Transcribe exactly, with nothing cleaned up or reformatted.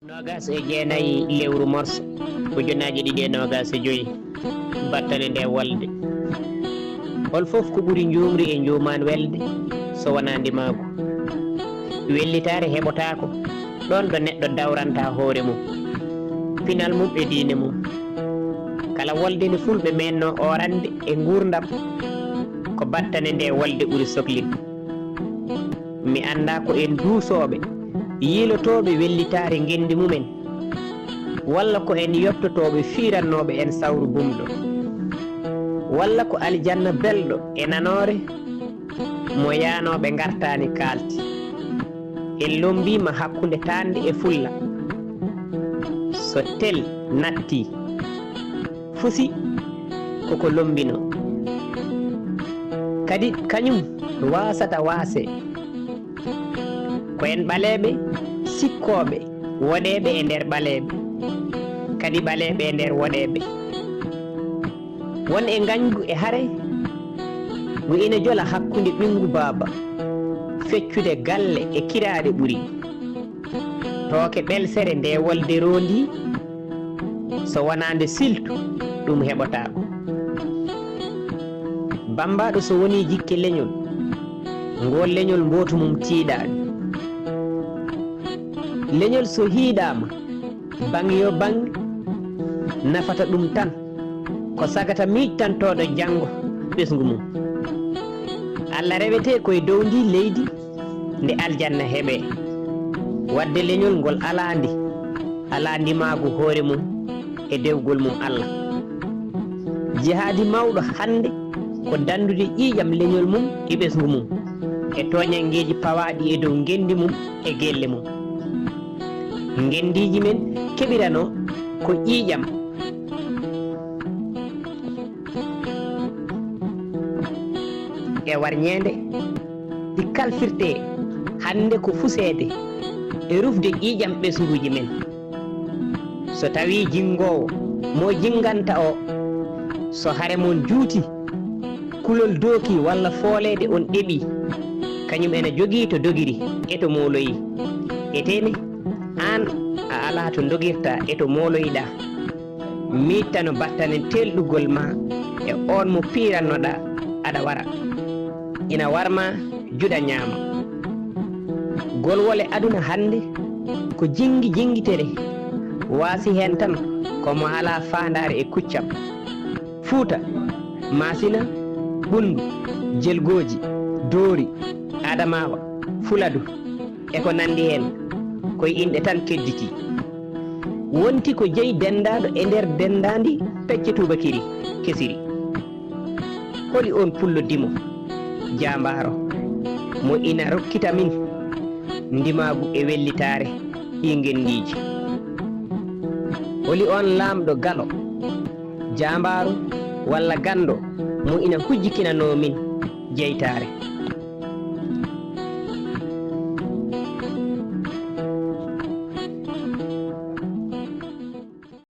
Noogas e jeenayi lewru morso, ujunnaaje ɗiɗi e noogas e joyi, battane nde wolde. Hol fof ko ɓuri njuumri e njuumaan welde, so wonaa ndimaagu? Wellitaare heɓotaako ɗoon ɗo neɗɗo dawranta hoore mum, pinal mum e diine mum. Kala wolde nde fulɓe meennoo oorande e nguurndam, ko battane nde wolde ɓuri soklin. Mi anndaa ko en duusooɓe, yiilotooɓe wellitaare ngenndi mumen, walla ko en yoɓtotooɓe fiirannooɓe en sawru bumɗo, walla ko aljanna belɗo e nanoore mo yaanooɓe ngartaani kaalti. En lommbiima hakkunde taande e fulla. So tel nattii, fusi koko lommbinoo. Kadi kañum waasata waasee. Ko en ɓaleeɓe sikkooɓe woɗeeɓe e nder ɓaleeɓe, kadi ɓaleeɓe e nder woɗeeɓe. Won e ngañgu e hare ngu ina jola hakkunde ɓinngu baaba, feccude galle e kiraaɗe ɓuri. Tooke ɓelsere nde wolde roondii, so wonaa nde siltu, ɗum heɓotaako. Bammbaaɗo so wonii jikke leñol, ngool leñol mbootu mum tiiɗaani. Leñol so hiiɗaama, baŋ yo baŋ, nafata ɗum tan ko sagata miijtantooɗo janngo ɓesngu mum. Alla rewetee ko e dow ndii leydi nde aljanna heɓee. Waɗde leñol ngol alaa ndi, alaa ndimaagu hoore mum e dewgol mum Alla. Jihaadi mawɗo hannde ko danndude ƴiiƴam leñol mum e ɓesngu mum e tooñanngeeji pawaaɗi e dow ngenndi mum e gelle mum. Ngenndiiji men keɓiranoo ko ƴiiƴam e warñeende ɗi kalfirtee hannde ko fuseede e rufde ƴiiƴam ɓesnguuji men. So tawii jinngoowo mo jinnganta o, so hare mon juuti, kulol dooki walla fooleede on ɗeɓi, kañum ena jogii to dogiri e to mooloyi. Etee ne, aan a alaa to ndogirtaa e to mooloyiɗaa. Miijtano battane teelɗugol ma e oon mo piirannoɗaa aɗa wara. Ina war ma juɗa ñaama. Golwole aduna hannde ko jinngi jinngitere, waasi heen tan ko mo alaa faandaare e kuccam. Fuuta, Maasina, Ɓunndu, Jelgooji, Doori, Adamaawa, Fuladu, e ko nanndi heen, ko e inɗe tan kedditii. Wonti ko jeyi denndaaɗo e nder denndaandi pecce tuubakiri kesiri. Holi oon pullo dimo, jaambaaro, mo ina rokkita min ndimaagu e wellitaare ɗii ngenndiiji? Holi oon laamɗo galo, jaambaaro walla ganndo mo ina hujjikinanoo min jeytaare?